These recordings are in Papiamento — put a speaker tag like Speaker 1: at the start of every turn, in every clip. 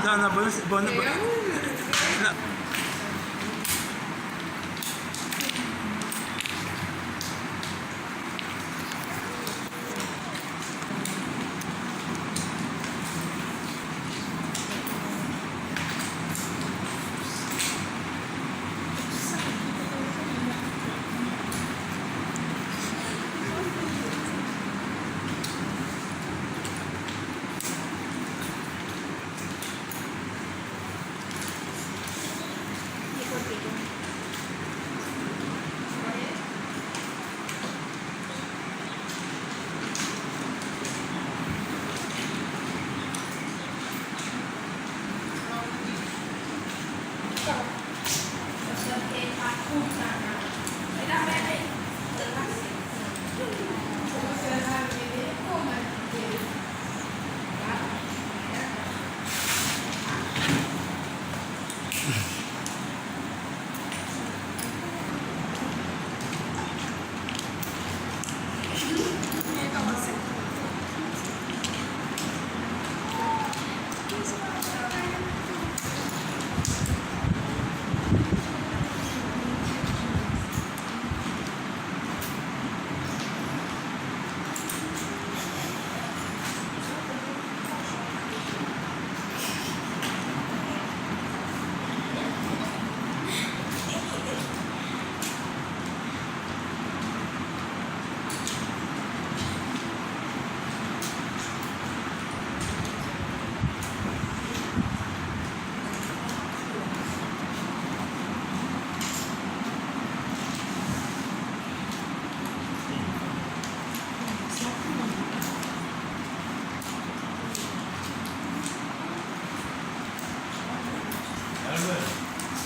Speaker 1: No, no, bo, bo, bo, no.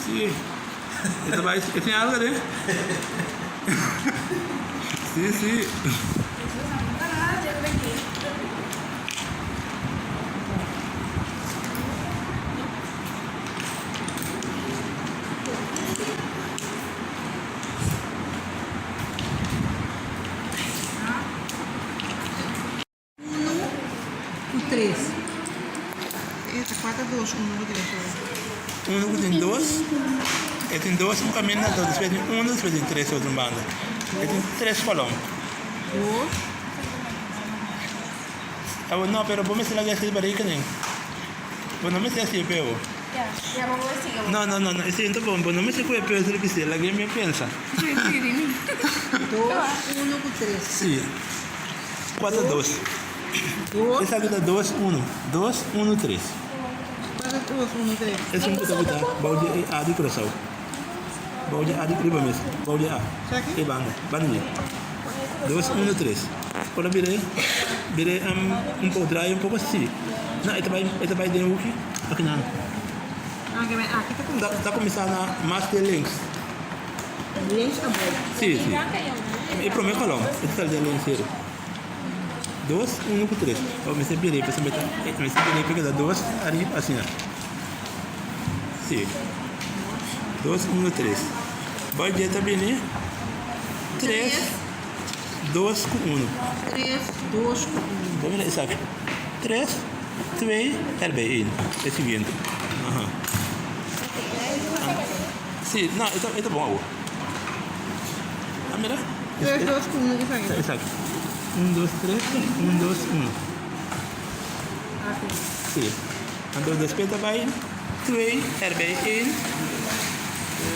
Speaker 1: Sí. E ta bai, e tin algo aden. Sí, sí.
Speaker 2: Uno ku tres. E ta kuater dos unu ku tres ora.
Speaker 1: Unu ku tin dos, e tin dos un kaminda, anto despues tin unu, despues tin tres otro banda. E tin tres kolom.
Speaker 2: Dos.
Speaker 1: Awor no, pero bo mester laga esei riba rekening. Bo no mester hasi e peo. No, no, no, no, esei no ta bon. Bo no mester ku e peo esei lo lag'e mi pensa.
Speaker 2: Dos, unu ku tres.
Speaker 1: Si. Kuater dos.
Speaker 2: Dos.
Speaker 1: Esaki ta dos, unu. Dos, unu, tres.
Speaker 2: Kuater, dos, unu, tres.
Speaker 1: Esun ku ta bita bou di e A di Curaçao. Bou di A di riba mes. Bou di A.
Speaker 2: Esaki?
Speaker 1: E banda. Banda di. Dos, unu, tres. Ora bira e, bira e un poko, draai un poko, si. No, e ta bai, e ta bai den hoeki. Aki nan.
Speaker 2: Ah, ke aki ta kuminsá.
Speaker 1: Ta kuminsá na mas den links.
Speaker 2: Links abou.
Speaker 1: Si, si. E promé kolom, e ta sali den links heri. Dos, unu ku tres. Awor mester bira e pasobra e ta, mester bira e pa keda dos ariba asina. Si. Dos, unu, tres. Bai dje ta bini tres, dos ku unu.
Speaker 2: Tres, dos ku unu.
Speaker 1: Bo mira esaki. Tres, twee, erbij één. E siguiente. Aha. Si, no, e ta, e ta bon awor. A mira.
Speaker 2: Tres, dos, uno, esaki.
Speaker 1: Esaki. Un, dos, tres, un, dos, uno.
Speaker 2: Aki.
Speaker 1: Si. Anto despues ta bai twee, erbij één.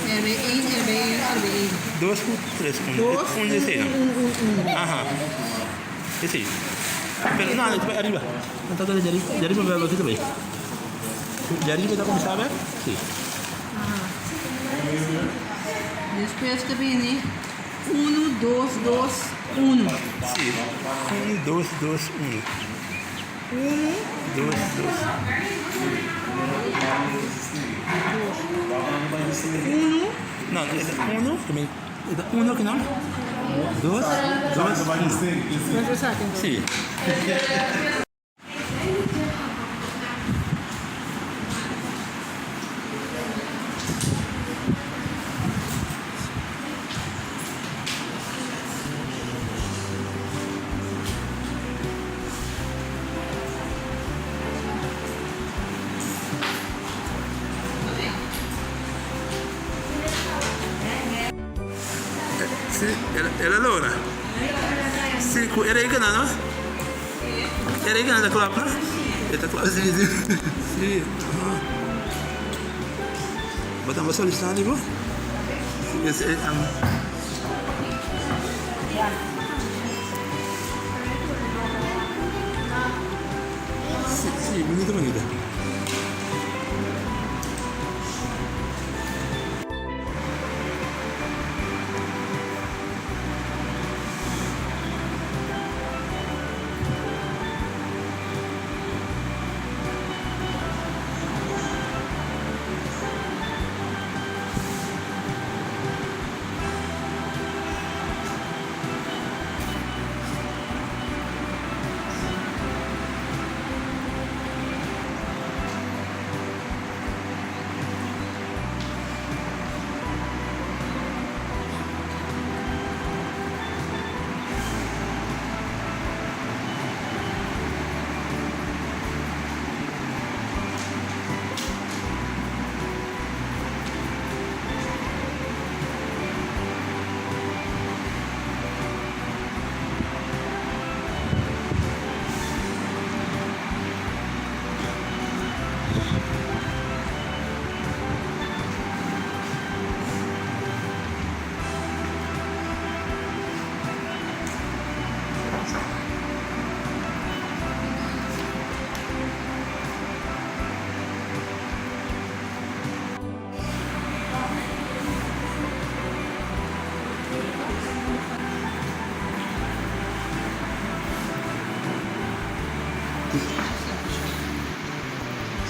Speaker 2: Erbij één, erbij één, erbij één.
Speaker 1: Dos ku tres, uno.
Speaker 2: Dos,
Speaker 1: Un di esei, no?
Speaker 2: un, un, un, un.
Speaker 1: Aha. Esei. Pero no, no, ta bai ariba. No ta dale di ariba. Di ariba bai ta bai. Di ariba ta kuminsá bai? Si.
Speaker 2: Despues ta bini unu, dos, dos, unu.
Speaker 1: Si. Unu, dos, dos, unu.
Speaker 2: Unu,
Speaker 1: dos, dos.
Speaker 2: Unu.
Speaker 1: No, e ta unu, e ta unu kinan, dos, dos, unu.
Speaker 2: Pues esaki entonces.
Speaker 1: Si. Sí, el a logra. Sí, ku e rekenan, no? E rekenan ta klap, no? E ta klap, sí, sí. Sí, aha. Bo ta solisitá di bo? Sí, e, um. Sí, sí, bonita, bonita.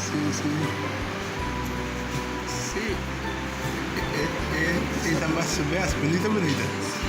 Speaker 1: Sí, sí. Sí. E, e, e, e ta mas best, bonita, bonita.